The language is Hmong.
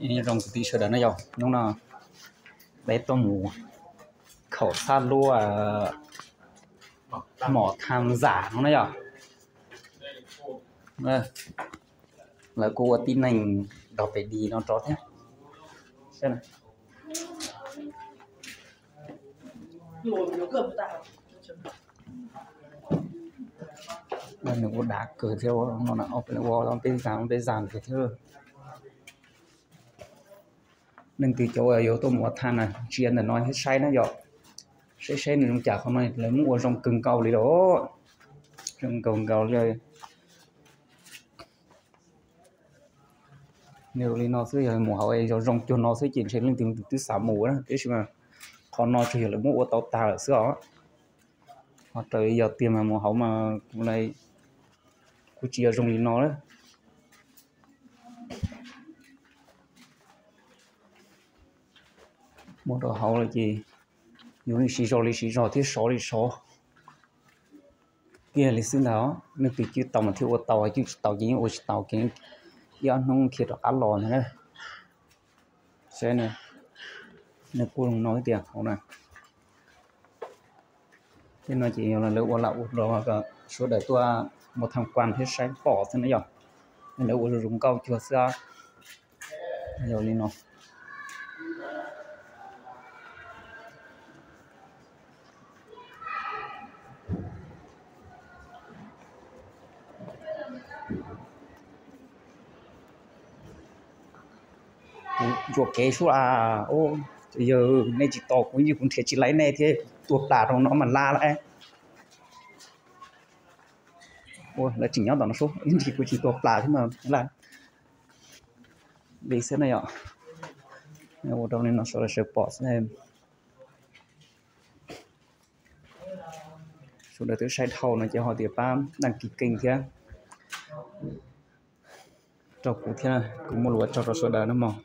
Nyob zoo kwv tij sawv daws na yom, hnub no peb tuaj mus khaum txhab luaj mom tham zam no na yom. Lawv kuj ua tib neeg nrog pem di no rau thiab. Nws ua dav kawg thiab, ua peb zam peb zam kawg thiab. Leej twg cov uas yuav tuaj mus ua tham na, ntsia ntawm no thiab saib na yom. Saib saib nws zoo cas, qhov no lawv muab ua zoo kawg nkaus li lawm. Zoo kawg nkaus li. Nws li no xwb, yog mus hauv zoo zoo cuag no xwb ces ntshe leej twg twb xav mus na, tiam sis mas qhov no tsuas yog lawv muab ua tau tag lawm xwb os. Ho raws yog tiag mas mus hauv mas kuv tsis yog zoo li no lawm. Mus rau hauv lawm ces yus li siv zog li siv zog thiab sov li sov kiag li xwb ntag. Leej twg cwj tau mas thiaj ua tau, cwj tsis tau ces yeej ua tsis tau, ces ib ob hnub khiav rov qab los ntag na. Saib, nws kuj zoo no tiag hauv na. Tej no ces yog lawv ua lam ua los kom sawv daws tuaj mus tham quan thiab saib pom xwb na yom. Lawv ua zoo zoo nkauj cuag xwb. Yog li no. Kuv ntsuam kev sub a. Yog nej tsis tos kuv, kuv nrhiav tsis laib nej thiab, tua plas rau no mas laj lawm. Ua lawv tseem nyob tom no sub, ib ntsis kuv tsis tua plas thiab mas laj li xwb na yom. Ua rau li no sawv daws sawv pom xwb. Sawv daws twb saib dhau no ces ho tias pab đăng ký kênh thiab rau kuv thiab, kuv muaj lus ua tsaug rau sawv daws na mog.